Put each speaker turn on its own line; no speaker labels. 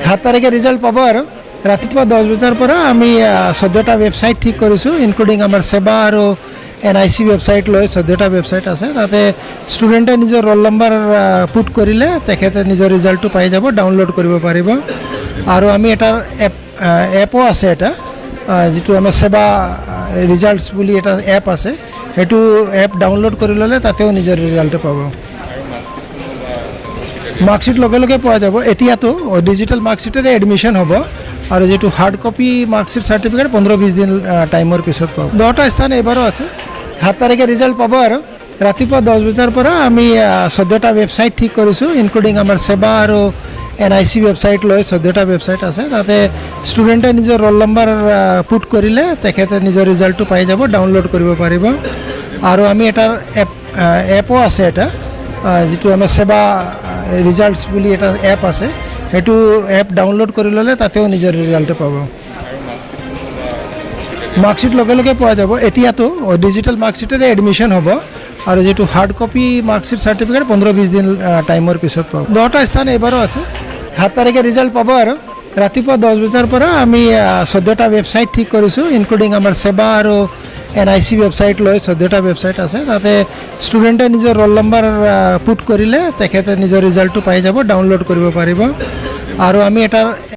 7 তাৰিখে ৰিজাল্ট পাব। আৰু ৰাতিপুৱা 10 বজাৰ পৰা আমি 14টা ৱেবছাইট ঠিক কৰিছোঁ, ইনক্লুডিং আমাৰ ছেবা আৰু এনআইচি ৱেবছাইট লৈ 14টা ৱেবছাইট আছে। তাতে ষ্টুডেণ্টে নিজৰ ৰোল নম্বৰ পুট কৰিলে তেখেতে নিজৰ ৰিজাল্টটো পাই যাব, ডাউনলোড কৰিব পাৰিব। আৰু আমি এটা এপো আছে এটা, যিটো আমাৰ ছেবা ৰিজাল্টছ বুলি এটা এপ আছে। সেইটো এপ ডাউনলোড কৰি ল'লে তাতেও নিজৰ ৰিজাল্টটো পাব। মাৰ্কশ্বিট লগে লগে পোৱা যাব। এতিয়াতো ডিজিটেল মাৰ্কশ্বিটেৰে এডমিশ্যন হ'ব আৰু যিটো হাৰ্ড কপি মাৰ্কশ্বিট, চাৰ্টিফিকেট 15-20 দিন টাইমৰ পিছত পাব। 10টা স্থান এইবাৰো আছে। 7 তাৰিখে ৰিজাল্ট পাব। আৰু ৰাতিপুৱা 10 বজাৰ পৰা আমি 14টা ৱেবছাইট ঠিক কৰিছোঁ, ইনক্লুডিং আমাৰ ছেবা আৰু এনআইচি ৱেবছাইট লৈ 14টা ৱেবছাইট আছে। তাতে ষ্টুডেণ্টে নিজৰ ৰোল নম্বৰ পুট কৰিলে তেখেতে নিজৰ ৰিজাল্টটো পাই যাব, ডাউনলোড কৰিব পাৰিব। আৰু আমি এটা এপো আছে এটা, যিটো আমাৰ ছেবা ৰিজাল্টছ বুলি এটা এপ আছে। সেইটো এপ ডাউনলোড কৰি ল'লে তাতেও নিজৰ ৰিজাল্টটো পাব। মাৰ্কশ্বিট লগে লগে পোৱা যাব। এতিয়াতো ডিজিটেল মাৰ্কশ্বিটেৰে এডমিশ্যন হ'ব আৰু যিটো হাৰ্ড কপি মাৰ্কশ্বিট, চাৰ্টিফিকেট 15-20 দিন টাইমৰ পিছত পাব। 10টা স্থান এইবাৰো আছে। 7 তাৰিখে ৰিজাল্ট পাব। আৰু ৰাতিপুৱা 10 বজাৰ পৰা আমি 14টা ৱেবছাইট ঠিক কৰিছোঁ, ইনক্লুডিং আমাৰ ছেবা আৰু এনআইচি ৱেবছাইট লৈ 14টা ৱেবছাইট আছে। তাতে ষ্টুডেণ্টে নিজৰ ৰোল নম্বৰ পুট কৰিলে তেখেতে নিজৰ ৰিজাল্টটো পাই যাব, ডাউনলোড কৰিব পাৰিব। আৰু আমি এটা